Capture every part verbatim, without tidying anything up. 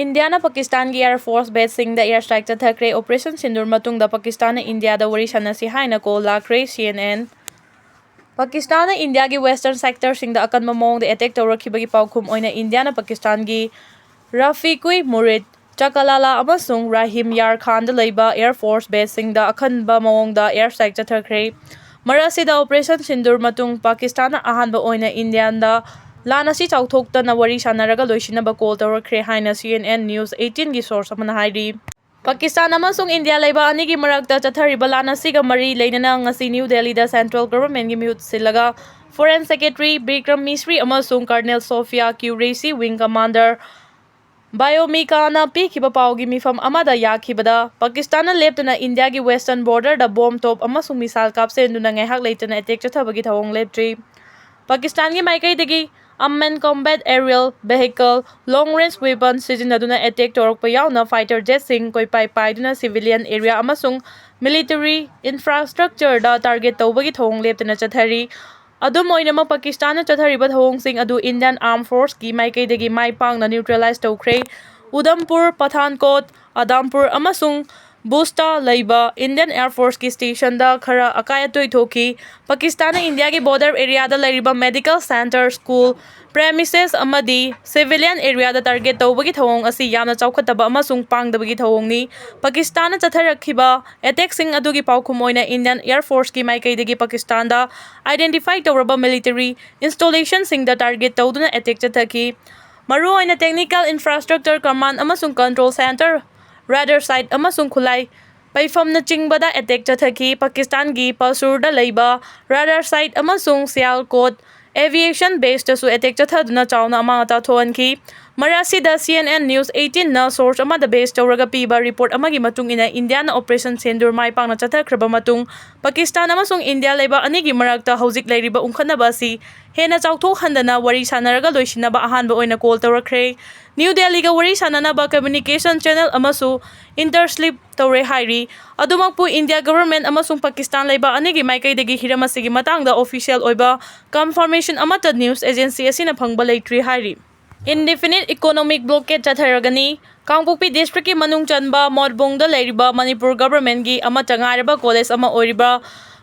ꯏꯟꯗꯤꯌꯥꯅ ꯄꯥꯀꯤꯁꯇꯥꯟꯒꯤ air force ꯕꯦꯁꯁꯤꯡꯗ air strike ꯆꯠꯊꯈ꯭ꯔꯦ꯫ ꯑꯣꯄꯔꯦꯁꯟ ꯁꯤꯟꯗꯨꯔ ꯃꯇꯨꯡꯗ ꯄꯥꯀꯤꯁꯇꯥꯟꯅ ꯏꯟꯗꯤꯌꯥꯗ ꯋꯥꯔꯤ ꯁꯥꯟꯅꯁꯤ ꯍꯥꯏꯅ ꯀꯣꯜ ꯂꯥꯛꯈ꯭ꯔꯦ꯫ ꯁꯤ ꯑꯦꯟ ꯑꯦꯟ꯫ ꯄꯥꯀꯤꯁꯇꯥꯟꯅ ꯏꯟꯗꯤꯌꯥꯒꯤ ꯋꯦꯁꯇꯔꯟ ꯁꯦꯛꯇꯔꯁꯤꯡꯗ ꯑꯀꯟꯕ ꯃꯑꯣꯡꯗ ꯑꯦꯇꯦꯛ ꯇꯧꯔꯛꯈꯤꯕꯒꯤ ꯄꯥꯎꯈꯨꯝ ꯑꯣꯏꯅ ꯏꯟꯗꯤꯌꯥꯅ ꯄꯥꯀꯤꯁꯇꯥꯟꯒꯤ ꯔꯐꯤꯀꯨꯏ ꯃꯨꯔꯤꯗ, ꯆꯀꯂꯥꯂꯥ ꯑꯃꯁꯨꯡ ꯔꯥꯍꯤꯝ ꯌꯥꯔ ꯈꯥꯟꯗ ꯂꯩꯕ ꯑꯦꯌꯔ ꯐꯣꯔꯁ ꯕꯦꯁꯁꯤꯡꯗ ꯑꯀꯟꯕ ꯃꯑꯣꯡꯗ ꯑꯦꯌꯔ ꯁ꯭ꯇ꯭ꯔꯥꯏꯛ ꯆꯠꯊꯈ꯭ꯔꯦ꯫ ꯃꯔꯛ ꯑꯁꯤꯗ ꯑꯣꯄꯔꯦꯁꯟ ꯁꯤꯟꯗꯨꯔ ꯃꯇꯨꯡ ꯄꯥꯀꯤꯁꯇꯥꯟꯅ ꯑꯍꯥꯟꯕ ꯑꯣꯏꯅ ꯏꯟꯗꯤꯌꯥꯗ ꯂꯥꯟ ꯑꯁꯤ ꯆꯥꯎꯊꯣꯛꯇꯅ ꯋꯥꯔꯤ ꯁꯥꯟꯅꯔꯒ ꯂꯣꯏꯁꯤꯟꯅꯕ ꯀꯣꯜ ꯇꯧꯔꯛꯈ꯭ꯔꯦ ꯍꯥꯏꯅ ꯁꯤ ꯑꯦꯟ ꯑꯦꯟ ꯅ꯭ꯌꯨꯁ ꯑꯩꯠꯇꯤꯟꯒꯤ ꯁꯣꯔꯁ ꯑꯃꯅ ꯍꯥꯏꯔꯤ꯫ ꯄꯥꯀꯤꯁꯇꯥꯟ ꯑꯃꯁꯨꯡ ꯏꯟꯗꯤꯌꯥ ꯂꯩꯕꯥꯛ ꯑꯅꯤꯒꯤ ꯃꯔꯛꯇ ꯆꯠꯊꯔꯤꯕ ꯂꯥꯟ ꯑꯁꯤꯒ ꯃꯔꯤ ꯂꯩꯅꯅ ꯉꯁꯤ ꯅ꯭ꯌꯨ ꯗꯦꯜꯂꯤꯗ ꯁꯦꯟꯇ꯭ꯔꯦꯜ ꯒꯚꯔꯟꯃꯦꯟꯠꯀꯤ ꯃꯤꯍꯨꯠ ꯁꯤꯜꯂꯒ ꯐꯣꯔꯦꯟ ꯁꯦꯀ꯭ꯔꯦꯇꯔꯤ ꯕꯤꯀ꯭ꯔꯝ ꯃꯤꯁ꯭ꯔꯤ ꯑꯃꯁꯨꯡ ꯀꯔꯅꯦꯜ ꯁꯣꯐꯤꯌꯥ ꯀ꯭ꯌꯨꯔꯦꯁꯤ, ꯋꯤꯡ ꯀꯃꯥꯟꯗꯔ ꯕꯥꯌꯣꯃꯤꯀꯥꯅ ꯄꯤꯈꯤꯕ ꯄꯥꯎꯒꯤ ꯃꯤꯐꯝ ꯑꯃꯗ ꯌꯥꯈꯤꯕꯗ, ꯄꯥꯀꯤꯁꯇꯥꯟꯅ ꯂꯦꯞꯇꯅ ꯏꯟꯗꯤꯌꯥꯒꯤ ꯋꯦꯁꯇꯔꯟ ꯕꯣꯔꯗꯔꯗ ꯕꯣꯝ, ꯇꯣꯞ ꯑꯃꯁꯨꯡ ꯃꯤꯁꯥꯏꯜ ꯀꯥꯞꯁꯤꯟꯗꯨꯅ ꯉꯥꯏꯍꯥꯛ ꯂꯩꯇꯅ ꯑꯦꯇꯦꯛ ꯆꯠꯊꯕꯒꯤ ꯊꯧꯑꯣꯡ ꯂꯦꯞꯇ꯭ꯔꯤ꯫ ꯄꯥꯀꯤꯁꯇꯥꯟꯒꯤ ꯃꯥꯏꯀꯩꯗꯒꯤ unmanned combat aerial vehicle, long range weapon ꯁꯤꯖꯤꯟꯅꯗꯨꯅ ꯑꯦꯇꯦꯛ ꯇꯧꯔꯛꯄ ꯌꯥꯎꯅ ꯐꯥꯏꯇꯔ ꯖꯦꯠꯁꯤꯡ ꯀꯣꯏꯄꯥꯏ ꯄꯥꯏꯗꯨꯅ ꯁꯤꯚꯤꯂꯤꯌꯟ ꯑꯦꯔꯤꯌꯥ ꯑꯃꯁꯨꯡ ꯃꯤꯂꯤꯇꯔꯤ ꯏꯟꯐ꯭ꯔꯥꯁ꯭ꯇ꯭ꯔꯛꯆꯔꯗ ꯇꯥꯔꯒꯦꯠ ꯇꯧꯕꯒꯤ ꯊꯧꯑꯣꯡ ꯂꯦꯞꯇꯅ ꯆꯠꯊꯔꯤ꯫ ꯑꯗꯨꯝ ꯑꯣꯏꯅꯃꯛ, ꯄꯥꯀꯤꯁꯇꯥꯟꯅ ꯆꯠꯊꯔꯤꯕ ꯊꯧꯑꯣꯡꯁꯤꯡ ꯑꯗꯨ ꯏꯟꯗꯤꯌꯟ ꯑꯥꯔꯝ ꯐꯣꯔꯁꯀꯤ ꯃꯥꯏꯀꯩꯗꯒꯤ ꯃꯥꯏ ꯄꯥꯛꯅ ꯅ꯭ꯌꯨꯇ꯭ꯔꯦꯂꯥꯏꯖ ꯇꯧꯈ꯭ꯔꯦ꯫ ꯎꯗꯝꯄꯨꯔ, ꯄꯊꯥꯟꯀꯣꯠ, ꯑꯗꯥꯝꯄꯨꯔ ꯑꯃꯁꯨꯡ ꯕꯨꯁꯇ ꯂꯩꯕ ꯏꯟꯗꯤꯌꯟ ꯑꯦꯌꯔ ꯐꯣꯔꯁꯀꯤ ꯁ꯭ꯇꯦꯁꯟꯗ ꯈꯔ ꯑꯀꯥꯏ ꯑꯇꯣꯏ ꯊꯣꯛꯈꯤ꯫ ꯄꯥꯀꯤꯁꯇꯥꯟꯅ ꯏꯟꯗꯤꯌꯥꯒꯤ ꯕꯣꯔꯗꯔ ꯑꯦꯔꯤꯌꯥꯗ ꯂꯩꯔꯤꯕ ꯃꯦꯗꯤꯀꯦꯜ ꯁꯦꯟꯇꯔ, ꯁ꯭ꯀꯨꯜ, ꯄ꯭ꯔꯦꯃꯤꯁꯦꯁ ꯑꯃꯗꯤ ꯁꯤꯚꯤꯂꯤꯌꯟ ꯑꯦꯔꯤꯌꯥꯗ ꯇꯥꯔꯒꯦꯠ ꯇꯧꯕꯒꯤ ꯊꯧꯑꯣꯡ ꯑꯁꯤ ꯌꯥꯝꯅ ꯆꯥꯎꯈꯠꯇꯕ ꯑꯃꯁꯨꯡ ꯄꯥꯡꯗꯕꯒꯤ ꯊꯧꯑꯣꯡꯅꯤ꯫ ꯄꯥꯀꯤꯁꯇꯥꯟꯅ ꯆꯠꯊꯔꯛꯈꯤꯕ ꯑꯦꯇꯦꯛꯁꯤꯡ ꯑꯗꯨꯒꯤ ꯄꯥꯎꯈꯨꯝ ꯑꯣꯏꯅ ꯏꯟꯗꯤꯌꯟ ꯑꯦꯌꯔ ꯐꯣꯔꯁꯀꯤ ꯃꯥꯏꯀꯩꯗꯒꯤ ꯄꯥꯀꯤꯁꯇꯥꯟꯗ ꯑꯥꯏꯗꯦꯟꯇꯤꯐꯥꯏ ꯇꯧꯔꯕ ꯃꯤꯂꯤꯇꯔꯤ ꯏꯟꯁꯇꯣꯂꯦꯁꯟꯁꯤꯡꯗ ꯇꯥꯔꯒꯦꯠ ꯇꯧꯗꯨꯅ ꯑꯦꯇꯦꯛ ꯆꯠꯊꯈꯤ꯫ ꯃꯔꯨꯑꯣꯏꯅ ꯇꯦꯛꯅꯤꯀꯦꯜ ꯏꯟꯐ꯭ꯔꯥꯁ꯭ꯇ꯭ꯔꯛꯆꯔ, ꯀꯃꯥꯟꯗ ꯑꯃꯁꯨꯡ ꯀꯟꯇ꯭ꯔꯣꯜ ꯁꯦꯟꯇꯔ, ꯔꯦꯗꯥꯔ ꯁꯥꯏꯠ ꯑꯃꯁꯨꯡ ꯈꯨꯠꯂꯥꯏ ꯄꯩꯐꯝꯅꯆꯤꯡꯕꯗ ꯑꯦꯇꯦꯛ ꯆꯠꯊꯈꯤ꯫ ꯄꯥꯀꯤꯁꯇꯥꯟꯒꯤ ꯄꯁꯨꯔꯗ ꯂꯩꯕ ꯔꯦꯗꯥꯔ ꯁꯥꯏꯠ ꯑꯃꯁꯨꯡ ꯁꯤꯌꯥꯜꯀꯣꯠ ꯑꯦꯚꯤꯌꯦꯁꯟ ꯕꯦꯁꯇꯁꯨ ꯑꯦꯇꯦꯛ ꯆꯠꯊꯗꯨꯅ ꯆꯥꯎꯅ ꯑꯃꯥꯡ ꯑꯇꯥ ꯊꯣꯛꯍꯟꯈꯤ꯫ ꯃꯔꯛ ꯑꯁꯤꯗ, ꯁꯤ ꯑꯦꯟ ꯑꯦꯟ ꯅ꯭ꯌꯨꯁ ꯑꯩꯠꯇꯤꯟꯅ ꯁꯣꯔꯁ ꯑꯃꯗ ꯕꯦꯁ ꯇꯧꯔꯒ ꯄꯤꯕ ꯔꯤꯄꯣꯔꯠ ꯑꯃꯒꯤ ꯃꯇꯨꯡ ꯏꯟꯅ, ꯏꯟꯗꯤꯌꯥꯅ ꯑꯣꯄꯔꯦꯁꯟ ꯁꯤꯟꯗꯨꯔ ꯃꯥꯏ ꯄꯥꯛꯅ ꯆꯠꯊꯈ꯭ꯔꯕ ꯃꯇꯨꯡ, ꯄꯥꯀꯤꯁꯇꯥꯟ ꯑꯃꯁꯨꯡ ꯏꯟꯗꯤꯌꯥ ꯂꯩꯕꯥꯛ ꯑꯅꯤꯒꯤ ꯃꯔꯛꯇ ꯍꯧꯖꯤꯛ ꯂꯩꯔꯤꯕ ꯎꯪꯈꯠꯅꯕ ꯑꯁꯤ ꯍꯦꯟꯅ ꯆꯥꯎꯊꯣꯛꯍꯟꯗꯅ ꯋꯥꯔꯤ ꯁꯥꯟꯅꯔꯒ ꯂꯣꯏꯁꯤꯟꯅꯕ ꯑꯍꯥꯟꯕ ꯑꯣꯏꯅ ꯀꯣꯜ ꯇꯧꯔꯛꯈ꯭ꯔꯦ꯫ ꯅ꯭ꯌꯨ ꯗꯦꯜꯂꯤꯒ ꯋꯥꯔꯤ ꯁꯥꯟꯅꯅꯕ ꯀꯝꯃ꯭ꯌꯨꯅꯤꯀꯦꯁꯟ ꯆꯦꯅꯦꯜ ꯑꯃꯁꯨ ꯏꯟꯇꯔꯁ꯭ꯂꯤꯞ ꯇꯧꯔꯦ ꯍꯥꯏꯔꯤ꯫ ꯑꯗꯨꯃꯛꯄꯨ, ꯏꯟꯗꯤꯌꯥ ꯒꯚꯔꯟꯃꯦꯟꯠ ꯑꯃꯁꯨꯡ ꯄꯥꯀꯤꯁꯇꯥꯟ ꯂꯩꯕꯥꯛ ꯑꯅꯤꯒꯤ ꯃꯥꯏꯀꯩꯗꯒꯤ ꯍꯤꯔꯝ ꯑꯁꯤꯒꯤ ꯃꯇꯥꯡꯗ ꯑꯣꯐꯤꯁꯤꯌꯦꯜ ꯑꯣꯏꯕ ꯀꯟꯐꯔꯃꯦꯁꯟ ꯑꯃꯠꯇ ꯅ꯭ꯌꯨꯁ ꯑꯦꯖꯦꯟꯁꯤ ꯑꯁꯤꯅ ꯐꯪꯕ ꯂꯩꯇ꯭ꯔꯤ ꯍꯥꯏꯔꯤ꯫ Indefinite economic blockade ꯆꯠꯊꯔꯒꯅꯤ꯫ ꯀꯥꯡꯄꯣꯛꯄꯤ districtꯀꯤ ꯃꯅꯨꯡ ꯆꯟꯕ ꯃꯣꯠꯕꯨꯡꯗ ꯂꯩꯔꯤꯕ ꯃꯅꯤꯄꯨꯔ governmentꯀꯤ ꯑꯃꯠꯇ ꯉꯥꯏꯔꯕ college ꯑꯃ ꯑꯣꯏꯔꯤꯕ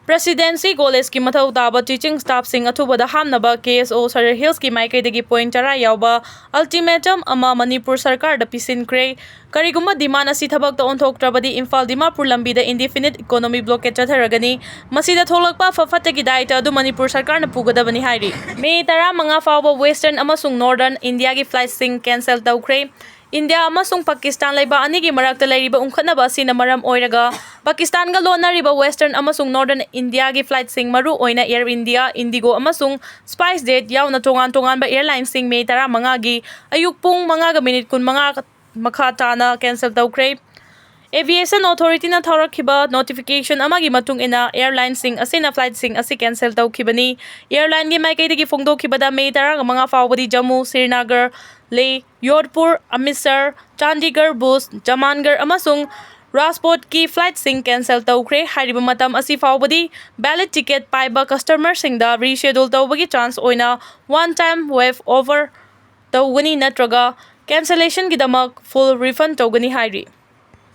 Presidency Collegeꯀꯤ ꯃꯊꯧ ꯇꯥꯕ teaching staffꯁꯤꯡ ꯑꯊꯨꯕꯗ ꯍꯥꯞꯅꯕ K S O Sadar Hillsꯀꯤ ꯃꯥꯏꯀꯩꯗꯒꯤ point ꯇꯔꯥ ꯌꯥꯎꯕ ultimatum ꯑꯃ ꯃꯅꯤꯄꯨꯔ ꯁꯔꯀꯥꯔꯗ ꯄꯤꯁꯤꯟꯈ꯭ꯔꯦ꯫ ꯀꯔꯤꯒꯨꯝꯕ demand ꯑꯁꯤ ꯊꯕꯛꯇ ꯑꯣꯟꯊꯣꯛꯇ꯭ꯔꯕꯗꯤ ꯏꯝꯐꯥꯜ ꯗꯤꯃꯥꯄꯨꯔ ꯂꯝꯕꯤꯗ indefinite economic blockade ꯆꯠꯊꯔꯒꯅꯤ꯫ ꯃꯁꯤꯗ ꯊꯣꯛꯂꯛꯄ ꯑꯐ ꯐꯠꯇꯒꯤ ꯗꯥꯏꯇ ꯑꯗꯨ ꯃꯅꯤꯄꯨꯔ ꯁꯔꯀꯥꯔꯅ ꯄꯨꯒꯗꯕꯅꯤ ꯍꯥꯏꯔꯤ꯫ May ꯇꯔꯥꯃꯉꯥ ꯐꯥꯎꯕ Western ꯑꯃꯁꯨꯡ Northern Indiaꯒꯤ flightꯁꯤꯡ cancel ꯇꯧꯈ꯭ꯔꯦ꯫ ꯏꯟꯗꯤꯌꯥ ꯑꯃꯁꯨꯡ ꯄꯥꯀꯤꯁꯇꯥꯟ ꯂꯩꯕꯥꯛ ꯑꯅꯤꯒꯤ ꯃꯔꯛꯇ ꯂꯩꯔꯤꯕ ꯎꯪꯈꯠꯅꯕ ꯑꯁꯤꯅ ꯃꯔꯝ ꯑꯣꯏꯔꯒ ꯄꯥꯀꯤꯁꯇꯥꯟꯒ ꯂꯣꯟꯅꯔꯤꯕ Western ꯑꯃꯁꯨꯡ Northern Indiaꯒꯤ flightꯁꯤꯡ, ꯃꯔꯨ ꯑꯣꯏꯅ Air India, IndiGo ꯑꯃꯁꯨꯡ SpiceJet ꯌꯥꯎꯅ ꯇꯣꯉꯥꯟ ꯇꯣꯉꯥꯟꯕ airlineꯁꯤꯡ May ꯇꯔꯥꯃꯉꯥꯒꯤ ꯑꯌꯨꯛ ꯄꯨꯡ ꯃꯉꯥꯒ minute ꯀꯨꯟꯃꯉꯥ ꯃꯈꯥ ꯇꯥꯅ cancel ꯇꯧꯈ꯭ꯔꯦ꯫ Aviation Authorityꯅ ꯊꯥꯔꯛꯈꯤꯕ notification ꯑꯃꯒꯤ ꯃꯇꯨꯡ ꯏꯟꯅ, airlineꯁꯤꯡ ꯑꯁꯤꯅ flightꯁꯤꯡ ꯑꯁꯤ cancel ꯇꯧꯈꯤꯕꯅꯤ꯫ Airlineꯒꯤ ꯃꯥꯏꯀꯩꯗꯒꯤ ꯐꯣꯡꯗꯣꯛꯈꯤꯕꯗ, May ꯇꯔꯥꯃꯉꯥ ꯐꯥꯎꯕꯗꯤ ꯖꯝꯃꯨ, ꯁ꯭ꯔꯤꯅꯒꯔ, ꯂꯦꯍ, ꯌꯣꯙꯄꯨꯔ, ꯑꯃ꯭ꯔꯤꯠꯁꯔ, ꯆꯥꯟꯗꯤꯒꯔ, ꯚꯨꯖ, ꯖꯃꯥꯟꯒꯔ ꯑꯃꯁꯨꯡ ꯔꯥꯖꯀꯣꯠꯀꯤ flightꯁꯤꯡ cancel ꯇꯧꯈ꯭ꯔꯦ꯫ ꯍꯥꯏꯔꯤꯕ ꯃꯇꯝ ꯑꯁꯤ ꯐꯥꯎꯕꯗꯤ valid ticket ꯄꯥꯏꯕ customerꯁꯤꯡꯗ reschedule ꯇꯧꯕꯒꯤ chance ꯑꯣꯏꯅ one time waive over ꯇꯧꯒꯅꯤ ꯅꯠꯇ꯭ꯔꯒ cancellationꯒꯤꯗꯃꯛ full refund ꯇꯧꯒꯅꯤ ꯍꯥꯏꯔꯤ꯫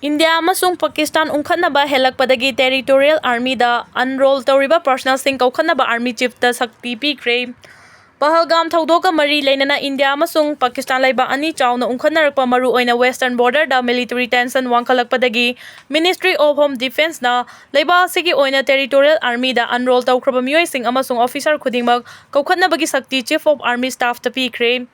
ꯏꯟꯗꯤꯌꯥ ꯑꯃꯁꯨꯡ ꯄꯥꯀꯤꯁꯇꯥꯟ ꯎꯪꯈꯠꯅꯕ ꯍꯦꯜꯂꯛꯄꯗꯒꯤ Territorial Armyꯗ enroll ꯇꯧꯔꯤꯕ personnelꯁꯤꯡ ꯀꯧꯈꯠꯅꯕ Army Chiefꯇ ꯁꯛꯇꯤ ꯄꯤꯈ꯭ꯔꯦ꯫ ꯄꯍꯜꯒꯥꯝ ꯊꯧꯗꯣꯛꯀ ꯃꯔꯤ ꯂꯩꯅꯅ ꯏꯟꯗꯤꯌꯥ ꯑꯃꯁꯨꯡ ꯄꯥꯀꯤꯁꯇꯥꯟ ꯂꯩꯕꯥꯛ ꯑꯅꯤ ꯆꯥꯎꯅ ꯎꯪꯈꯠꯅꯔꯛꯄ, ꯃꯔꯨꯑꯣꯏꯅ Western Borderꯗ military tension ꯋꯥꯡꯈꯠꯂꯛꯄꯗꯒꯤ Ministry of Home Defenceꯅ ꯂꯩꯕꯥꯛ ꯑꯁꯤꯒꯤ ꯑꯣꯏꯅ Territorial Armyꯗ enroll ꯇꯧꯈ꯭ꯔꯕ ꯃꯤꯑꯣꯏꯁꯤꯡ ꯑꯃꯁꯨꯡ officer ꯈꯨꯗꯤꯡꯃꯛ ꯀꯧꯈꯠꯅꯕꯒꯤ ꯁꯛꯇꯤ Chief of Army Staffꯇ ꯄꯤꯈ꯭ꯔꯦ꯫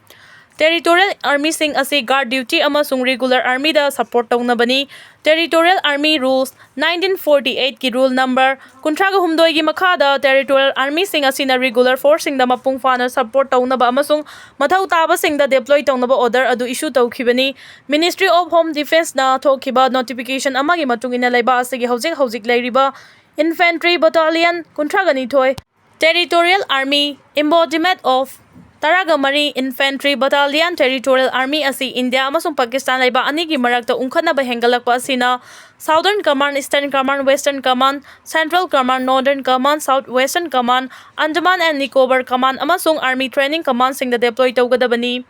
Territorial Armyꯁꯤꯡ ꯑꯁꯤ guard duty ꯑꯃꯁꯨꯡ regular armyꯗ support ꯇꯧꯅꯕꯅꯤ꯫ Territorial Army Rules nineteen forty eightꯀꯤ rule number ꯀꯨꯟꯊ꯭ꯔꯥꯒ ꯍꯨꯝꯗꯣꯏꯒꯤ ꯃꯈꯥꯗ Territorial Armyꯁꯤꯡ ꯑꯁꯤꯅ regular forceꯁꯤꯡꯗ ꯃꯄꯨꯡ ꯐꯥꯅ support ꯇꯧꯅꯕ ꯑꯃꯁꯨꯡ ꯃꯊꯧ ꯇꯥꯕꯁꯤꯡꯗ deploy ꯇꯧꯅꯕ order ꯑꯗꯨ issue ꯇꯧꯈꯤꯕꯅꯤ꯫ Ministry of Home Defenceꯅ ꯊꯣꯛꯈꯤꯕ notification ꯑꯃꯒꯤ ꯃꯇꯨꯡ ꯏꯟꯅ, ꯂꯩꯕꯥꯛ ꯑꯁꯤꯒꯤ ꯍꯧꯖꯤꯛ ꯍꯧꯖꯤꯛ ꯂꯩꯔꯤꯕ Infantry Battalion ꯀꯨꯟꯊ꯭ꯔꯥꯒ ꯅꯤꯊꯣꯏ, Territorial Army, Embodiment of ꯇꯔꯥꯒ ꯃꯔꯤ Infantry Battalion, Territorial Army ꯑꯁꯤ ꯏꯟꯗꯤꯌꯥ ꯑꯃꯁꯨꯡ ꯄꯥꯀꯤꯁꯇꯥꯟ ꯂꯩꯕꯥꯛ ꯑꯅꯤꯒꯤ ꯃꯔꯛꯇ ꯎꯪꯈꯠꯅꯕ ꯍꯦꯟꯒꯠꯂꯛꯄ ꯑꯁꯤꯅ Southern Command, Eastern Command, Western Command, Central Command, Northern Command, South Western Command, Andaman and Nicobar Command ꯑꯃꯁꯨꯡ Army Training Commandꯁꯤꯡꯗ deploy ꯇꯧꯒꯗꯕꯅꯤ꯫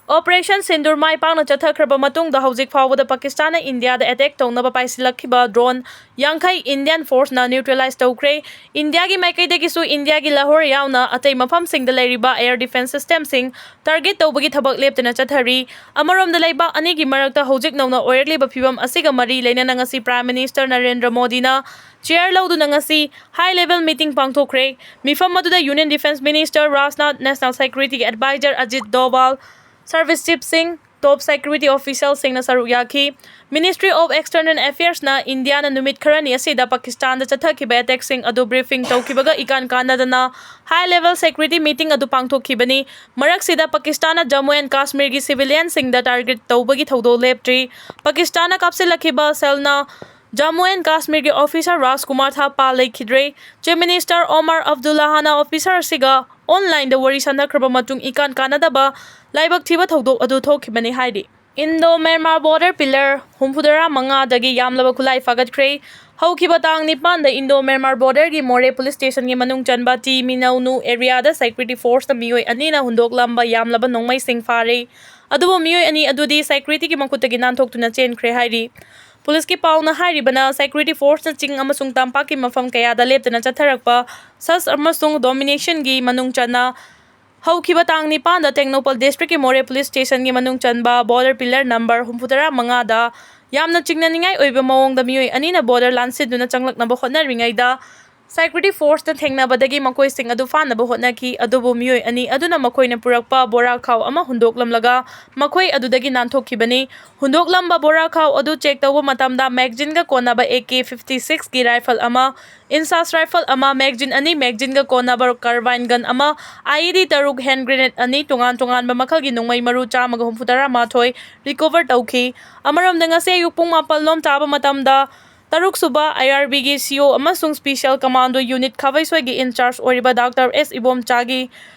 Operation Sindoor ꯃꯥꯏ ꯄꯥꯛꯅ ꯆꯠꯊꯈ꯭ꯔꯕ ꯃꯇꯨꯡꯗ ꯍꯧꯖꯤꯛ ꯐꯥꯎꯕꯗ ꯄꯥꯀꯤꯁꯇꯥꯟꯅ ꯏꯟꯗꯤꯌꯥꯗ attack ꯇꯧꯅꯕ ꯄꯥꯏꯁꯤꯜꯂꯛꯈꯤꯕ drone ꯌꯥꯡꯈꯩ Indian force ꯅ neutralize ꯇꯧꯈ꯭ꯔꯦ꯫ ꯏꯟꯗꯤꯌꯥꯒꯤ ꯃꯥꯏꯀꯩꯗꯒꯤꯁꯨ ꯏꯟꯗꯤꯌꯥꯒꯤ ꯂꯥꯍꯣꯔ ꯌꯥꯎꯅ ꯑꯇꯩ ꯃꯐꯝꯁꯤꯡꯗ ꯂꯩꯔꯤꯕ air defence system ꯁꯤꯡ target ꯇꯧꯕꯒꯤ ꯊꯕꯛ ꯂꯦꯞꯇꯅ ꯆꯠꯊꯔꯤ꯫ ꯑꯃꯔꯣꯝꯗ ꯂꯩꯕꯥꯛ ꯑꯅꯤꯒꯤ ꯃꯔꯛꯇ ꯍꯧꯖꯤꯛ ꯅꯧꯅ ꯑꯣꯏꯔꯛꯂꯤꯕ ꯐꯤꯕꯝ ꯑꯁꯤꯒ ꯃꯔꯤ ꯂꯩꯅꯅ ꯉꯁꯤ Prime Minister ꯅꯔꯦꯟꯗ꯭ꯔ ꯃꯣꯗꯤꯅ chair ꯂꯧꯗꯨꯅ ꯉꯁꯤ high level meeting ꯄꯥꯡꯊꯣꯛꯈ꯭ꯔꯦ꯫ ꯃꯤꯐꯝ ꯑꯗꯨꯗ Union Defence Minister Rajnath, National Security ꯒꯤ advisor ꯑꯖꯤꯠ ꯗꯣꯚꯥꯜ, service chief ꯁꯤꯡ, top security official ꯁꯤꯡꯅ ꯁꯔꯨꯛ ꯌꯥꯈꯤ꯫ Ministry of External Affairs ꯅ ꯏꯟꯗꯤꯌꯥꯅ ꯅꯨꯃꯤꯠ ꯈꯔꯅꯤ ꯑꯁꯤꯗ ꯄꯥꯀꯤꯁꯇꯥꯟꯗ ꯆꯠꯊꯈꯤꯕ attack ꯁꯤꯡ ꯑꯗꯨ briefing ꯇꯧꯈꯤꯕꯒ ꯏꯀꯥꯟ ꯀꯥꯟꯅꯗꯅ high level security meeting ꯑꯗꯨ ꯄꯥꯡꯊꯣꯛꯈꯤꯕꯅꯤ꯫ ꯃꯔꯛꯁꯤꯗ ꯄꯥꯀꯤꯁꯇꯥꯟꯅ ꯖꯝꯃꯨ and ꯀꯥꯁꯃꯤꯔꯒꯤ civilian ꯁꯤꯡꯗ target ꯇꯧꯕꯒꯤ ꯊꯧꯗꯣꯛ ꯂꯦꯞꯇ꯭ꯔꯤ꯫ ꯄꯥꯀꯤꯁꯇꯥꯟꯅ ꯀꯥꯞꯁꯤꯜꯂꯛꯈꯤꯕ cell ꯅ ꯖꯝꯃꯨ and ꯀꯥꯁꯃꯤꯔꯒꯤ officer ꯔꯥꯖꯀꯨꯃꯥꯔ ꯊꯥꯄꯥ ꯂꯩꯈꯤꯗ꯭ꯔꯦ꯫ Chief Minister ꯑꯣꯃꯔ ꯑꯕꯗꯨꯜꯂꯥꯍꯅ officer ꯑꯁꯤꯒ online ꯗ ꯋꯥꯔꯤ ꯁꯥꯟꯅꯈ꯭ꯔꯕ ꯃꯇꯨꯡ ꯏꯀꯥꯟ ꯀꯥꯟꯅꯗꯕ ꯂꯥꯏꯕꯛ ꯊꯤꯕ ꯊꯧꯗꯣꯛ ꯑꯗꯨ ꯊꯣꯛꯈꯤꯕꯅꯤ ꯍꯥꯏꯔꯤ꯫ Indo Myanmar border pillar ꯍꯨꯝꯐꯨꯇꯔꯥ ꯃꯉꯥꯗꯒꯤ ꯌꯥꯝꯂꯕ ꯈꯨꯠꯂꯥꯏ ꯐꯥꯒꯠꯈ꯭ꯔꯦ꯫ ꯍꯧꯈꯤꯕ ꯇꯥꯡ ꯅꯤꯄꯥꯟꯗ Indo Myanmar border ꯒꯤ ꯃꯣꯔꯦ police station ꯒꯤ ꯃꯅꯨꯡ ꯆꯟꯕ ꯇꯤ ꯃꯤꯅꯧꯅꯨ area ꯗ security force ꯅ ꯃꯤꯑꯣꯏ ꯑꯅꯤꯅ ꯍꯨꯟꯗꯣꯛꯂꯝꯕ ꯌꯥꯝꯂꯕ ꯅꯣꯡꯃꯩꯁꯤꯡ ꯐꯥꯔꯦ꯫ ꯑꯗꯨꯕꯨ ꯃꯤꯑꯣꯏ ꯑꯅꯤ ꯑꯗꯨꯗꯤ security ꯒꯤ ꯃꯈꯨꯠꯇꯒꯤ ꯅꯥꯟꯊꯣꯛꯇꯨꯅ ꯆꯦꯟꯈ꯭ꯔꯦ ꯍꯥꯏꯔꯤ꯫ Police ꯀꯤ ꯄꯥꯎꯅ ꯍꯥꯏꯔꯤꯕꯅ, security force ꯅ ꯆꯤꯡ ꯑꯃꯁꯨꯡ ꯇꯝꯄꯥꯛꯀꯤ ꯃꯐꯝ ꯀꯌꯥꯗ ꯂꯦꯞꯇꯅ ꯆꯠꯊꯔꯛꯄ search ꯑꯃꯁꯨꯡ domination ꯒꯤ ꯃꯅꯨꯡ ꯆꯟꯅ ꯍꯧꯈꯤꯕ ꯇꯥꯡ ꯅꯤꯄꯥꯟꯗ ꯇꯦꯡꯅꯧꯄꯜ district ꯀꯤ ꯃꯣꯔꯦ police station ꯒꯤ ꯃꯅꯨꯡ ꯆꯟꯕ border pillar number ꯍꯨꯝꯐꯨꯇꯔꯥ ꯃꯉꯥꯗ ꯌꯥꯝꯅ ꯆꯤꯡꯅꯅꯤꯡꯉꯥꯏ ꯑꯣꯏꯕ ꯃꯑꯣꯡꯗ ꯃꯤꯑꯣꯏ ꯑꯅꯤꯅ border ꯂꯥꯟꯁꯤꯟꯗꯨꯅ ꯆꯪꯂꯛꯅꯕ ꯍꯣꯠꯅꯔꯤꯉꯩꯗ security force ꯅ ꯊꯦꯡꯅꯕꯗꯒꯤ ꯃꯈꯣꯏꯁꯤꯡ ꯑꯗꯨ ꯐꯥꯅꯕ ꯍꯣꯠꯅꯈꯤ, ꯑꯗꯨꯕꯨ ꯃꯤꯑꯣꯏ ꯑꯅꯤ ꯑꯗꯨꯅ ꯃꯈꯣꯏꯅ ꯄꯨꯔꯛꯄ ꯕꯣꯔꯥ ꯈꯥꯎ ꯑꯃ ꯍꯨꯟꯗꯣꯛꯂꯝꯂꯒ ꯃꯈꯣꯏ ꯑꯗꯨꯗꯒꯤ ꯅꯥꯟꯊꯣꯛꯈꯤꯕꯅꯤ꯫ ꯍꯨꯟꯗꯣꯛꯂꯝꯕ ꯕꯣꯔꯥ ꯈꯥꯎ ꯑꯗꯨ check ꯇꯧꯕ ꯃꯇꯝꯗ magazine ꯒ ꯀꯣꯟꯅꯕ A K fifty six ꯒꯤ rifle ꯑꯃ, INSAS rifle ꯑꯃ, magazine ꯑꯅꯤ, magazine ꯒ ꯀꯣꯟꯅꯕ carbine gun ꯑꯃ, I E D ꯇꯔꯨꯛ, hand grenade ꯑꯅꯤ, ꯇꯣꯉꯥꯟ ꯇꯣꯉꯥꯟꯕ ꯃꯈꯜꯒꯤ ꯅꯣꯡꯃꯩ ꯃꯔꯨ ꯆꯥꯝꯃꯒ ꯍꯨꯝꯐꯨꯇꯔꯥ ꯃꯥꯊꯣꯏ recover ꯇꯧꯈꯤ꯫ ꯑꯃꯔꯣꯝꯗ ꯉꯁꯤ ꯑꯌꯨꯛ ꯄꯨꯡ ꯃꯥꯄꯜ ꯂꯣꯝ ꯇꯥꯕ ꯃꯇꯝꯗ ꯇꯔꯨꯛ ꯁꯨꯕ I R B ꯒꯤ C O ꯑꯃꯁꯨꯡ Special Commando Unit ꯈꯥꯕꯩꯁꯣꯏꯒꯤ in charge ꯑꯣꯏꯔꯤꯕ Doctor S ꯏꯕꯣꯝꯆꯥꯒꯤ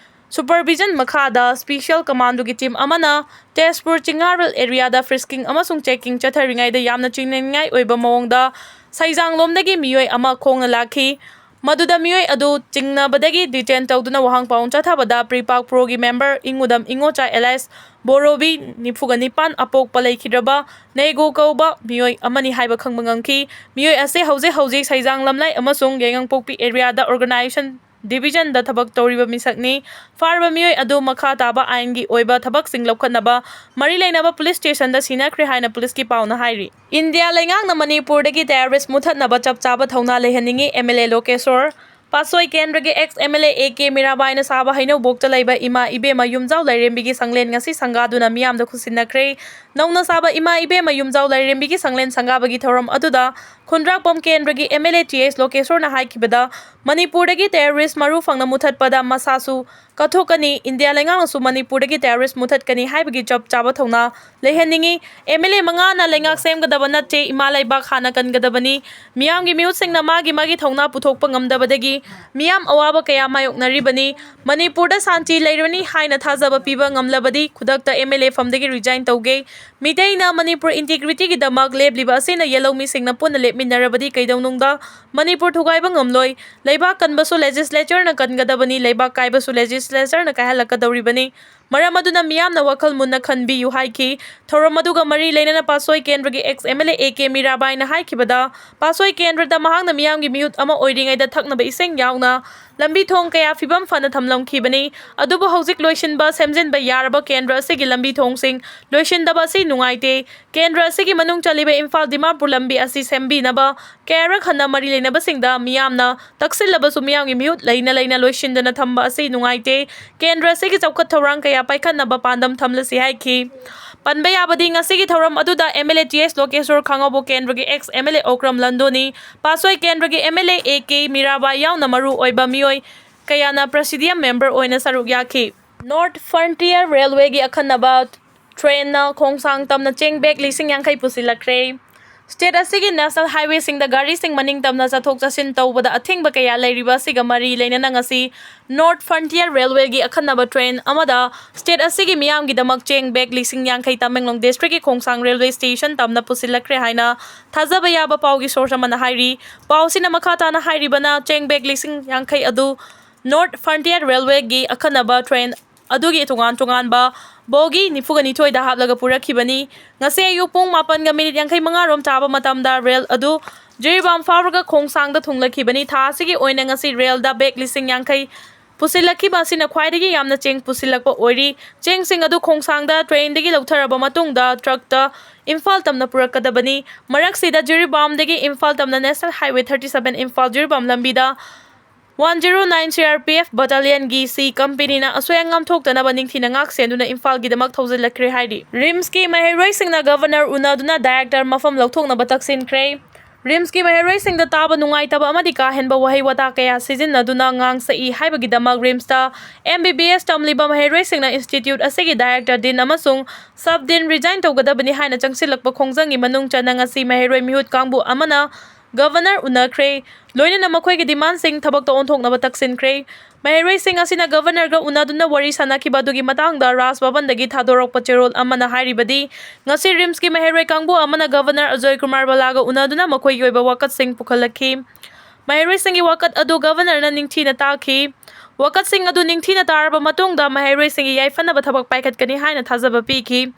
supervision ꯃꯈꯥꯗ Special Commando ꯒꯤ team ꯑꯃꯅ ꯇꯦꯖꯄꯨꯔ ꯆꯤꯡꯉꯥꯔꯦꯜ area ꯗ frisking ꯑꯃꯁꯨꯡ checking ꯆꯠꯊꯔꯤꯉꯩꯗ ꯌꯥꯝꯅ ꯆꯤꯡꯅꯅꯤꯡꯉꯥꯏ ꯑꯣꯏꯕ ꯃꯑꯣꯡꯗ ꯁꯩꯖꯥꯡꯂꯣꯝꯗꯒꯤ ꯃꯤꯑꯣꯏ ꯑꯃ ꯈꯣꯡꯅ ꯂꯥꯛꯈꯤ꯫ ꯃꯗꯨꯗ ꯃꯤꯑꯣꯏ ꯑꯗꯨ ꯆꯤꯡꯅꯕꯗꯒꯤ detain ꯇꯧꯗꯨꯅ ꯋꯥꯍꯪ ꯄꯥꯎ ꯆꯠꯊꯕꯗ ꯄ꯭ꯔꯤꯄꯥꯛ ꯄ꯭ꯔꯣꯒꯤ member ꯏꯪꯉꯨꯗꯝ ꯏꯉꯣꯆꯥ alias ꯕꯣꯔꯣꯕꯤ ꯅꯤꯐꯨꯒ ꯅꯤꯄꯥꯟ ꯑꯄꯣꯛꯄ ꯂꯩꯈꯤꯗ꯭ꯔꯕ ꯅꯦꯒꯣ ꯀꯧꯕ ꯃꯤꯑꯣꯏ ꯑꯃꯅꯤ ꯍꯥꯏꯕ ꯈꯪꯕ ꯉꯝꯈꯤ꯫ ꯃꯤꯑꯣꯏ ꯑꯁꯤ ꯍꯧꯖꯤꯛ ꯍꯧꯖꯤꯛ ꯁꯩꯖꯥꯡ ꯂꯝꯂꯥꯏ ꯑꯃꯁꯨꯡ ꯌꯥꯏꯉꯪꯄꯣꯛꯄꯤ areaꯗ organization divisionꯗ ꯊꯕꯛ ꯇꯧꯔꯤꯕ ꯃꯤꯁꯛꯅꯤ꯫ ꯐꯥꯔꯕ ꯃꯤꯑꯣꯏ ꯑꯗꯨ ꯃꯈꯥ ꯇꯥꯕ ꯑꯥꯏꯟꯒꯤ ꯑꯣꯏꯕ ꯊꯕꯛꯁꯤꯡ ꯂꯧꯈꯠꯅꯕ ꯃꯔꯤ ꯂꯩꯅꯕ police stationꯗ ꯁꯤꯟꯅꯈ꯭ꯔꯦ ꯍꯥꯏꯅ policeꯀꯤ ꯄꯥꯎꯅ ꯍꯥꯏꯔꯤ꯫ ꯏꯟꯗꯤꯌꯥ ꯂꯩꯉꯥꯛꯅ ꯃꯅꯤꯄꯨꯔꯗꯒꯤ terrorist ꯃꯨꯊꯠꯅꯕ ꯆꯞ ꯆꯥꯕ ꯊꯧꯅꯥ ꯂꯩꯍꯟꯅꯤꯡꯏ, MLA ꯂꯣꯀꯦꯁꯣꯔ꯫ ꯄꯥꯠꯁꯣꯏ ꯀꯦꯟꯗ꯭ꯔꯒꯤ ex MLA AK ꯃꯤꯔꯥꯕꯥꯏꯅ ꯁꯥꯕ ꯍꯩꯅꯧꯕꯣꯛꯇ ꯂꯩꯕ ꯏꯃꯥ ꯏꯕꯦꯝꯃ ꯌꯨꯝꯖꯥꯎ ꯂꯥꯏꯔꯦꯝꯕꯤꯒꯤ ꯁꯪꯂꯦꯟ ꯉꯁꯤ ꯁꯪꯒꯥꯗꯨꯅ ꯃꯤꯌꯥꯝꯗ ꯈꯨꯠꯁꯤꯟꯅꯈ꯭ꯔꯦ꯫ ꯅꯧꯅ ꯁꯥꯕ ꯏꯃꯥ ꯏꯕꯦꯝꯃ ꯌꯨꯝꯖꯥꯎ ꯂꯥꯏꯔꯦꯝꯕꯤꯒꯤ ꯁꯪꯂꯦꯟ ꯁꯪꯒꯥꯕꯒꯤ ꯊꯧꯔꯝ ꯑꯗꯨꯗ ꯈꯨꯟꯗ꯭ꯔꯥꯛꯄꯝ ꯀꯦꯟꯗ꯭ꯔꯒꯤ MLA TH ꯂꯣꯀꯦꯁꯣꯔꯅ ꯍꯥꯏꯈꯤꯕꯗ, ꯃꯅꯤꯄꯨꯔꯗꯒꯤ terrorist ꯃꯔꯨ ꯐꯪꯅ ꯃꯨꯊꯠꯄꯗ ꯃꯁꯥꯁꯨ ꯀꯠꯊꯣꯛꯀꯅꯤ, ꯏꯟꯗꯤꯌꯥ ꯂꯩꯉꯥꯛꯅꯁꯨ ꯃꯅꯤꯄꯨꯔꯗꯒꯤ terrorist ꯃꯨꯊꯠꯀꯅꯤ ꯍꯥꯏꯕꯒꯤ ꯆꯞ ꯆꯥꯕ ꯊꯧꯅꯥ ꯂꯩꯍꯟꯅꯤꯡꯏ꯫ MLA ꯃꯉꯥꯅ ꯂꯩꯉꯥꯛ ꯁꯦꯝꯒꯗꯕ ꯅꯠꯇꯦ, ꯏꯃꯥ ꯂꯩꯕꯥꯛ ꯍꯥꯟꯅ ꯀꯟꯒꯗꯕꯅꯤ꯫ ꯃꯤꯌꯥꯝꯒꯤ ꯃꯤꯍꯨꯠꯁꯤꯡꯅ ꯃꯥꯒꯤ ꯃꯥꯒꯤ ꯊꯧꯅꯥ ꯄꯨꯊꯣꯛꯄ ꯉꯝꯗꯕꯗꯒꯤ ꯃꯤꯌꯥꯝ ꯑꯋꯥꯕ ꯀꯌꯥ ꯃꯥꯌꯣꯛꯅꯔꯤꯕꯅꯤ꯫ ꯃꯅꯤꯄꯨꯔꯗ ꯁꯥꯟꯇꯤ ꯂꯩꯔꯅꯤ ꯍꯥꯏꯅ ꯊꯥꯖꯕ ꯄꯤꯕ ꯉꯝꯂꯕꯗꯤ ꯈꯨꯗꯛꯇ MLA ꯐꯝꯗꯒꯤ resign ꯇꯧꯒꯦ꯫ ꯃꯤꯇꯩꯅ ꯃꯅꯤꯄꯨꯔ integrityꯒꯤꯗꯃꯛ ꯂꯦꯞꯂꯤꯕ ꯑꯁꯤꯅ ꯌꯦꯜꯍꯧꯃꯤꯁꯤꯡꯅ ꯄꯨꯟꯅ ꯂꯦꯞꯃꯤꯟꯅꯔꯕꯗꯤ ꯀꯩꯗꯧꯅꯨꯡꯗ ꯃꯅꯤꯄꯨꯔ ꯊꯨꯒꯥꯏꯕ ꯉꯝꯂꯣꯏ꯫ ꯂꯩꯕꯥꯛ ꯀꯟꯕꯁꯨ legislatureꯅ ꯀꯟꯒꯗꯕꯅꯤ, ꯂꯩꯕꯥꯛ ꯀꯥꯏꯕꯁꯨ legislatureꯅ ꯀꯥꯏꯍꯜꯂꯛꯀꯗꯧꯔꯤꯕꯅꯤ꯫ ꯃꯔꯝ ꯑꯗꯨꯅ ꯃꯤꯌꯥꯝꯅ ꯋꯥꯈꯜ ꯃꯨꯟꯅ ꯈꯟꯕꯤꯌꯨ ꯍꯥꯏꯈꯤ꯫ ꯊꯧꯔꯝ ꯑꯗꯨꯒ ꯃꯔꯤ ꯂꯩꯅꯅ ꯄꯥꯠꯁꯣꯏ ꯀꯦꯟꯗ꯭ꯔꯒꯤ ex MLA AK ꯃꯤꯔꯥꯕꯥꯏꯅ ꯍꯥꯏꯈꯤꯕꯗ, ꯄꯥꯠꯁꯣꯏ ꯀꯦꯟꯗ꯭ꯔꯗ ꯃꯍꯥꯛꯅ ꯃꯤꯌꯥꯝꯒꯤ ꯃꯤꯍꯨꯠ ꯑꯃ ꯑꯣꯏꯔꯤꯉꯩꯗ ꯊꯛꯅꯕ ꯏꯁꯤꯡ ꯌꯥꯎꯅ ꯂꯝꯕꯤ ꯊꯣꯡ ꯀꯌꯥ ꯐꯤꯕꯝ ꯐꯅ ꯊꯝꯂꯝꯈꯤꯕꯅꯤ꯫ ꯑꯗꯨꯕꯨ ꯍꯧꯖꯤꯛ ꯂꯣꯏꯁꯤꯟꯕ ꯁꯦꯝꯖꯤꯟꯕ ꯌꯥꯔꯕ ꯀꯦꯟꯗ꯭ꯔ ꯑꯁꯤꯒꯤ ꯂꯝꯕꯤ ꯊꯣꯡꯁꯤꯡ ꯂꯣꯏꯁꯤꯟꯗꯕ ꯑꯁꯤ ꯅꯨꯡꯉꯥꯏꯇꯦ꯫ ꯀꯦꯟꯗ꯭ꯔ ꯑꯁꯤꯒꯤ ꯃꯅꯨꯡ ꯆꯜꯂꯤꯕ ꯏꯝꯐꯥꯜ ꯗꯤꯃꯥꯄꯨꯔ ꯂꯝꯕꯤ ꯑꯁꯤ ꯁꯦꯝꯕꯤꯅꯕ ꯀꯌꯥꯔꯛ ꯍꯟꯅ ꯃꯔꯤ ꯂꯩꯅꯕꯁꯤꯡꯗ ꯃꯤꯌꯥꯝꯅ ꯇꯛꯁꯤꯜꯂꯕꯁꯨ ꯃꯤꯌꯥꯝꯒꯤ ꯃꯤꯍꯨꯠ ꯂꯩꯅ ꯂꯩꯅ ꯂꯣꯏꯁꯤꯟꯗꯅ ꯊꯝꯕ ꯑꯁꯤ ꯅꯨꯡꯉꯥꯏꯇꯦ꯫ ꯀꯦꯟꯗ꯭ꯔ ꯑꯁꯤꯒꯤ ꯆꯥꯎꯈꯠ ꯊꯧꯔꯥꯡ ꯀꯌꯥ ꯄꯥꯏꯈꯠꯅꯕ ꯄꯥꯟꯗꯝ ꯊꯝꯂꯁꯤ ꯍꯥꯏꯈꯤ꯫ ꯄꯟꯕ ꯌꯥꯕꯗꯤ ꯉꯁꯤꯒꯤ ꯊꯧꯔꯝ ꯑꯗꯨꯗ MLA TH ꯂꯣꯀꯦꯁꯣꯔ, ꯈꯥꯉꯕꯣꯛ ꯀꯦꯟꯗ꯭ꯔꯒꯤ ex MLA ꯑꯣꯀ꯭ꯔꯝ ꯂꯟꯗꯣꯅꯤ, ꯄꯥꯠꯁꯣꯏ ꯀꯦꯟꯗ꯭ꯔꯒꯤ MLA AK ꯃꯤꯔꯥꯕꯥꯏ ꯌꯥꯎꯅ ꯃꯔꯨ ꯑꯣꯏꯕ ꯃꯤꯑꯣꯏ ꯀꯌꯥꯅ presidium member ꯑꯣꯏꯅ ꯁꯔꯨꯛ ꯌꯥꯈꯤ꯫ North Frontier Railwayꯒꯤ ꯑꯈꯟꯅꯕ trainꯅ ꯈꯣꯡꯁꯥꯡ ꯇꯝꯅ ꯆꯦꯡ bag ꯂꯤꯁꯤꯡ ꯌꯥꯡꯈꯩ ꯄꯨꯁꯤꯜꯂꯛꯈ꯭ꯔꯦ꯫ ꯁ꯭ꯇꯦꯠ ꯑꯁꯤꯒꯤ ꯅꯦꯁꯅꯦꯜ ꯍꯥꯏꯋꯦꯁꯤꯡꯗ ꯒꯥꯔꯤꯁꯤꯡ ꯃꯅꯤꯡ ꯇꯝꯅ ꯆꯠꯊꯣꯛ ꯆꯠꯁꯤꯟ ꯇꯧꯕꯗ ꯑꯊꯤꯡꯕ ꯀꯌꯥ ꯂꯩꯔꯤꯕ ꯑꯁꯤꯒ ꯃꯔꯤ ꯂꯩꯅꯅ ꯉꯁꯤ ꯅꯣꯔꯠ ꯐ꯭ꯔꯟꯇꯤꯌꯔ ꯔꯦꯜꯋꯦꯒꯤ ꯑꯈꯟꯅꯕ ꯇ꯭ꯔꯦꯟ ꯑꯃꯗ ꯁ꯭ꯇꯦꯠ ꯑꯁꯤꯒꯤ ꯃꯤꯌꯥꯝꯒꯤꯗꯃꯛ ꯆꯦꯡ ꯕꯦꯒ ꯂꯤꯁꯤꯡ ꯌꯥꯡꯈꯩ ꯇꯃꯦꯡꯂꯣꯡ ꯗꯤꯁꯇ꯭ꯔꯤꯛꯀꯤ ꯈꯣꯡꯁꯥꯡ ꯔꯦꯜꯋꯦ ꯁ꯭ꯇꯦꯁꯟ ꯇꯝꯅ ꯄꯨꯁꯤꯜꯂꯛꯈ꯭ꯔꯦ ꯍꯥꯏꯅ ꯊꯥꯖꯕ ꯌꯥꯕ ꯄꯥꯎꯒꯤ ꯁꯣꯔꯁ ꯑꯃꯅ ꯍꯥꯏꯔꯤ꯫ ꯄꯥꯎꯁꯤꯅ ꯃꯈꯥ ꯇꯥꯅ ꯍꯥꯏꯔꯤꯕꯅ, ꯆꯦꯡ ꯕꯦꯒ ꯂꯤꯁꯤꯡ ꯌꯥꯡꯈꯩ ꯑꯗꯨ ꯅꯣꯔꯠ ꯐ꯭ꯔꯟꯇꯤꯌꯔ ꯔꯦꯜꯋꯦꯒꯤ ꯑꯈꯟꯅꯕ ꯇ꯭ꯔꯦꯟ ꯑꯗꯨꯒꯤ ꯇꯣꯉꯥꯟ ꯇꯣꯉꯥꯟꯕ ꯕꯣꯒꯤ ꯅꯤꯐꯨꯒ ꯅꯤꯊꯣꯏꯗ ꯍꯥꯞꯂꯒ ꯄꯨꯔꯛꯈꯤꯕꯅꯤ꯫ ꯉꯁꯤ ꯑꯌꯨꯛ ꯄꯨꯡ ꯃꯥꯄꯟꯒ ꯃꯤꯅꯤꯠ ꯌꯥꯡꯈꯩ ꯃꯉꯥ ꯔꯣꯝ ꯇꯥꯕ ꯃꯇꯝꯗ ꯔꯦꯜ ꯑꯗꯨ ꯖꯤꯔꯤꯕꯥꯝ ꯐꯥꯎꯔꯒ ꯈꯣꯡꯁꯥꯡꯗ ꯊꯨꯡꯂꯛꯈꯤꯕꯅꯤ꯫ ꯊꯥ ꯑꯁꯤꯒꯤ ꯑꯣꯏꯅ ꯉꯁꯤ ꯔꯦꯜꯗ ꯕꯦꯒ ꯂꯤꯁꯤꯡ ꯌꯥꯡꯈꯩ ꯄꯨꯁꯤꯜꯂꯛꯈꯤꯕ ꯑꯁꯤꯅ ꯈ꯭ꯋꯥꯏꯗꯒꯤ ꯌꯥꯝꯅ ꯆꯦꯡ ꯄꯨꯁꯤꯜꯂꯛꯄ ꯑꯣꯏꯔꯤ꯫ ꯆꯦꯡꯁꯤꯡ ꯑꯗꯨ ꯈꯣꯡꯁꯥꯡꯗ ꯇ꯭ꯔꯦꯟꯗꯒꯤ ꯂꯧꯊꯔꯕ ꯃꯇꯨꯡꯗ ꯇ꯭ꯔꯛꯇ ꯏꯝꯐꯥꯜ ꯇꯝꯅ ꯄꯨꯔꯛꯀꯗꯕꯅꯤ꯫ ꯃꯔꯛꯁꯤꯗ ꯖꯤꯔꯤꯕꯥꯝꯗꯒꯤ ꯏꯝꯐꯥꯜ ꯇꯝꯅ national highway thirty seven Imphal Jiribam ꯂꯝꯕꯤꯗ one zero nine C R P F ꯕꯠꯇꯥꯂꯤꯌꯟꯒꯤ ꯁꯤ ꯀꯝꯄꯦꯅꯤꯅ ꯑꯁꯣꯏ ꯑꯉꯥꯝ ꯊꯣꯛꯇꯅꯕ ꯅꯤꯡꯊꯤꯅ ꯉꯥꯛ ꯁꯦꯟꯗꯨꯅ ꯏꯝꯐꯥꯜꯒꯤꯗꯃꯛ ꯊꯧꯖꯤꯜꯂꯛꯈ꯭ꯔꯦ ꯍꯥꯏꯔꯤ꯫ ꯔꯤꯝꯁꯀꯤ ꯃꯍꯩꯔꯣꯏꯁꯤꯡꯅ ꯒꯕꯔꯅꯔ ꯎꯅꯗꯨꯅ ꯗꯥꯏꯔꯦꯛꯇꯔ ꯃꯐꯝ ꯂꯧꯊꯣꯛꯅꯕ ꯇꯛꯁꯤꯟꯈ꯭ꯔꯦ꯫ ꯔꯤꯝꯁꯀꯤ ꯃꯍꯩꯔꯣꯏꯁꯤꯡꯗ ꯇꯥꯕ ꯅꯨꯡꯉꯥꯏꯇꯕ ꯑꯃꯗꯤ ꯀꯥ ꯍꯦꯟꯕ ꯋꯥꯍꯩ ꯋꯥꯇꯥ ꯀꯌꯥ ꯁꯤꯖꯤꯟꯅꯗꯨꯅ ꯉꯥꯡꯁꯛꯏ ꯍꯥꯏꯕꯒꯤꯗꯃꯛ ꯔꯤꯝꯁꯇ ꯑꯦꯝ ꯕꯤ ꯕꯤ ꯑꯦꯁ ꯇꯝꯂꯤꯕ ꯃꯍꯩꯔꯣꯏꯁꯤꯡꯅ ꯏꯟꯁꯇꯤꯇ꯭ꯌꯨꯠ ꯑꯁꯤꯒꯤ ꯗꯥꯏꯔꯦꯛꯇꯔ ꯗꯤꯟ ꯑꯃꯁꯨꯡ ꯁꯕ ꯗꯤꯟ ꯔꯤꯖꯥꯏꯟ ꯇꯧꯒꯗꯕꯅꯤ ꯍꯥꯏꯅ ꯆꯪꯁꯤꯜꯂꯛꯄ ꯈꯣꯡꯖꯪꯒꯤ ꯃꯅꯨꯡ ꯆꯟꯅ ꯉꯁꯤ ꯃꯍꯩꯔꯣꯏ ꯃꯤꯍꯨꯠ ꯀꯥꯡꯕꯨ ꯑꯃꯅ ꯒꯕꯔꯅꯔ ꯎꯅꯈ꯭ꯔꯦ꯫ ꯂꯣꯏꯅꯅ ꯃꯈꯣꯏꯒꯤ ꯗꯤꯃꯥꯟꯁꯤꯡ ꯊꯕꯛꯇ ꯑꯣꯟꯊꯣꯛꯅꯕ ꯇꯛꯁꯤꯟꯈ꯭ꯔꯦ꯫ ꯃꯍꯩꯔꯣꯏꯁꯤꯡ ꯑꯁꯤꯅ ꯒꯕꯔꯅꯔꯒ ꯎꯅꯗꯨꯅ ꯋꯥꯔꯤ ꯁꯥꯅꯈꯤꯕ ꯑꯗꯨꯒꯤ ꯃꯇꯥꯡꯗ ꯔꯥꯖ ꯚꯕꯟꯗꯒꯤ ꯊꯥꯗꯣꯔꯛꯄ ꯆꯦꯔꯣꯜ ꯑꯃꯅ ꯍꯥꯏꯔꯤꯕꯗꯤ, ꯉꯁꯤ ꯔꯤꯝꯁꯀꯤ ꯃꯍꯩꯔꯣꯏ ꯀꯥꯡꯕꯨ ꯑꯃꯅ ꯒꯕꯔꯅꯔ ꯑꯖꯣꯏ ꯀꯨꯃꯥꯔ ꯕꯂꯥꯒ ꯎꯅꯗꯨꯅ ꯃꯈꯣꯏꯒꯤ ꯑꯣꯏꯕ ꯋꯥꯀꯠꯁꯤꯡ ꯄꯨꯈꯠꯂꯛꯈꯤ꯫ ꯃꯍꯩꯔꯣꯏꯁꯤꯡꯒꯤ ꯋꯥꯀꯠ ꯑꯗꯨ ꯒꯕꯔꯅꯔꯅ ꯅꯤꯡꯊꯤꯅ ꯇꯥꯈꯤ꯫ ꯋꯥꯀꯠꯁꯤꯡ ꯑꯗꯨ ꯅꯤꯡꯊꯤꯅ ꯇꯥꯔꯕ ꯃꯇꯨꯡꯗ ꯃꯍꯩꯔꯣꯏꯁꯤꯡꯒꯤ ꯌꯥꯏꯐꯅꯕ ꯊꯕꯛ ꯄꯥꯏꯈꯠꯀꯅꯤ ꯍꯥꯏꯅ ꯊꯥꯖꯕ ꯄꯤꯈꯤ꯫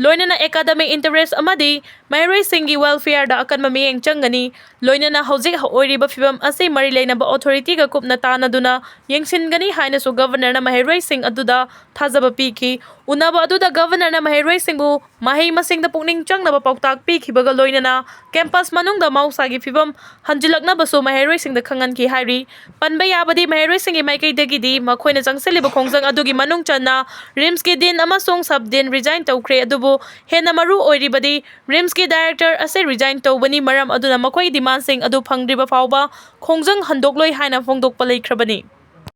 ꯂꯣꯏꯅꯅ ꯑꯦꯀꯥꯗꯃꯤꯛ ꯏꯟꯇꯔꯦꯁ ꯑꯃꯗꯤ ꯃꯍꯩꯔꯣꯏꯁꯤꯡꯒꯤ ꯋꯦꯜꯐꯤꯌꯔꯗ ꯑꯀꯟꯕ ꯃꯤꯠꯌꯦꯡ ꯆꯪꯒꯅꯤ꯫ ꯂꯣꯏꯅꯅ ꯍꯧꯖꯤꯛ ꯑꯣꯏꯔꯤꯕ ꯐꯤꯕꯝ ꯑꯁꯤ ꯃꯔꯤ ꯂꯩꯅꯕ ꯑꯣꯊꯣꯔꯤꯇꯤꯒ ꯀꯨꯞꯅ ꯇꯥꯟꯅꯗꯨꯅ ꯌꯦꯡꯁꯤꯟꯒꯅꯤ ꯍꯥꯏꯅꯁꯨ ꯒꯕꯔꯅꯔꯅ ꯃꯍꯩꯔꯣꯏꯁꯤꯡ ꯑꯗꯨꯗ ꯊꯥꯖꯕ ꯄꯤꯈꯤ꯫ ꯎꯅꯕ ꯑꯗꯨꯗ ꯒꯕꯔꯅꯔꯅ ꯃꯍꯩꯔꯣꯏꯁꯤꯡꯕꯨ ꯃꯍꯩ ꯃꯁꯤꯡꯗ ꯄꯨꯛꯅꯤꯡ ꯆꯪꯅꯕ ꯄꯥꯎꯇꯥꯛ ꯄꯤꯈꯤꯕꯒ ꯂꯣꯏꯅꯅ ꯀꯦꯝꯄꯁ ꯃꯅꯨꯡꯗ ꯃꯍꯧꯁꯥꯒꯤ ꯐꯤꯕꯝ ꯍꯟꯖꯤꯜꯂꯛꯅꯕꯁꯨ ꯃꯍꯩꯔꯣꯏꯁꯤꯡꯗ ꯈꯪꯍꯟꯈꯤ ꯍꯥꯏꯔꯤ꯫ ꯄꯟꯕ ꯌꯥꯕꯗꯤ, ꯃꯍꯩꯔꯣꯏꯁꯤꯡꯒꯤ ꯃꯥꯏꯀꯩꯗꯒꯤꯗꯤ ꯃꯈꯣꯏꯅ ꯆꯪꯁꯤꯜꯂꯤꯕ ꯈꯣꯡꯖꯪ ꯑꯗꯨꯒꯤ ꯃꯅꯨꯡ ꯆꯟꯅ ꯔꯤꯝꯁꯀꯤ ꯗꯤꯟ ꯑꯃꯁꯨꯡ ꯁꯕ ꯗꯤꯟ ꯔꯤꯖꯥꯏꯟ ꯇꯧꯈ꯭ꯔꯦ, ꯑꯗꯨꯕꯨ ꯍꯦꯟꯅ ꯃꯔꯨ ꯑꯣꯏꯔꯤꯕꯗꯤ ꯔꯤꯝꯁꯀꯤ ꯗꯥꯏꯔꯦꯛꯇꯔ ꯑꯁꯤ ꯔꯤꯖꯥꯏꯟ ꯇꯧꯕꯅꯤ, ꯃꯔꯝ ꯑꯗꯨꯅ ꯃꯈꯣꯏꯒꯤ ꯗꯤꯃꯥꯟꯁꯤꯡ ꯑꯗꯨ ꯐꯪꯗ꯭ꯔꯤꯕ ꯐꯥꯎꯕ ꯈꯣꯡꯖꯪ ꯍꯟꯗꯣꯛꯂꯣꯏ ꯍꯥꯏꯅ ꯐꯣꯡꯗꯣꯛꯄ ꯂꯩꯈ꯭ꯔꯕꯅꯤ꯫